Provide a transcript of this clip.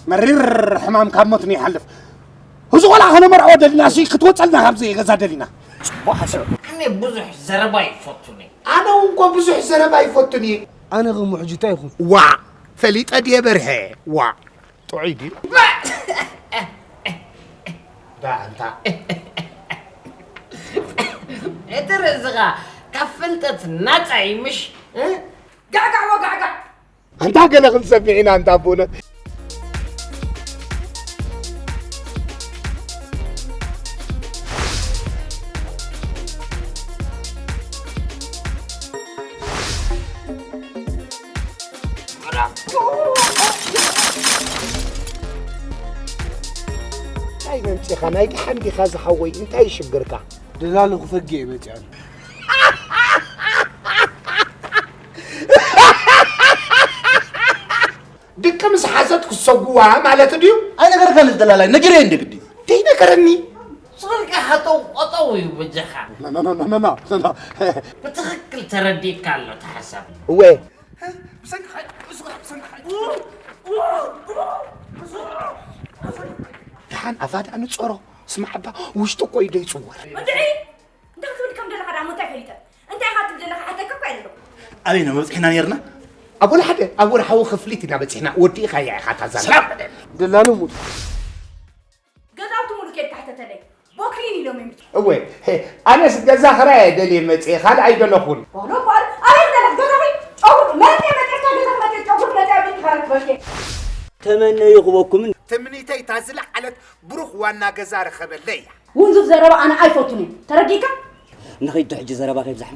መሪር ሕማም ካብ ሞት ንይሓልፍ። እዚ ቆልዓ ከነመርዕዎ ደሊና ሲ ክትወፀልና ካብዚ ገዛ ደሊና። ጽቡቕ ሓሳብ። ኣነ ብዙሕ ዘረባ ይፈቱኒ። ኣነ እውን እኮ ብዙሕ ዘረባ ይፈቱኒ። ኣነ ግን ሙሕጅታ ይኹን። ዋ፣ ፈሊጠ ድየ በርሀ? ዋ፣ ጥዑይ ድዩ? ዳ ኣንታ። እቲ ርእስኻ ካብ ፍልጠት ናጻ እዩ ምሽ? እ? ጋዕጋዕ ወጋዕጋዕ። ኣንታ ገለ ክንሰምዕ ኢና ኣንታ ብእውነት። እንታይ መምፂኻ ናይ ደሓን ዲኻ ዝሓወይ እንታይ ሽግርካ? ደላሉ ክፈግእ እየ መፂኣሉ። ድቂ ምስ ሓዘት ክሰጉዋ ማለት ድዩ? ኣይነገርካን ደላላይ ነጊረ እንደ ግዲ። ደይነገረኒ። ስልካ ሃጠው ቆጠው እዩ በጃኻ። ብትኽክል ተረዲእካ ኣሎ ተሓሳብ። እወ። ደሓን ኣፋዳ ንጾሮ ስማዕባ ውሽጡ እኮ እዩ ደይጽወር። ወድዒ እንታይ ክትብል ከም ዘለኻ ደኣ እንታይ ፈሊጠ እንታይ ኢኻ ትብል ዘለኻ ሓተካ እኮ ኣይደለኹ። ኣበይ ኢና በጺሕና ነርና? ኣብ ወላ ሓደ ኣብ ወርሓዊ ክፍሊት ኢና በጺሕና። ወዲእኻያ ኢኻ እታ ዛንታ። ሰላም በለኒ። ደላሎ ሙት። ገዛውቲ ሙሉ ኬድካ ሕተተለይ። ቦክሊን ኢሎም እዮም። እወ፣ ኣነስ ገዛ ክራይ እየ ደልየ መጽየ ካልእ ኣይደለኹን። ዋሎ ጓል ኣበይ ዘለኽ ገዛኺ ጨጉር መረተ መጠርካ ገዛ መጠር ጨጉር መጠር ቤት ኻረት በልኬ። ተመነዩ ክበኩምን ትምኒተይ እታ ዝለዓለት ብሩኽ ዋና ገዛ ረኸበለይ እያ። ውንዙፍ ዘረባ ኣነ ኣይፈቱን እየ። ተረዲእካ? ንኸይድ ሕጂ ዘረባ ከይብዛሕ።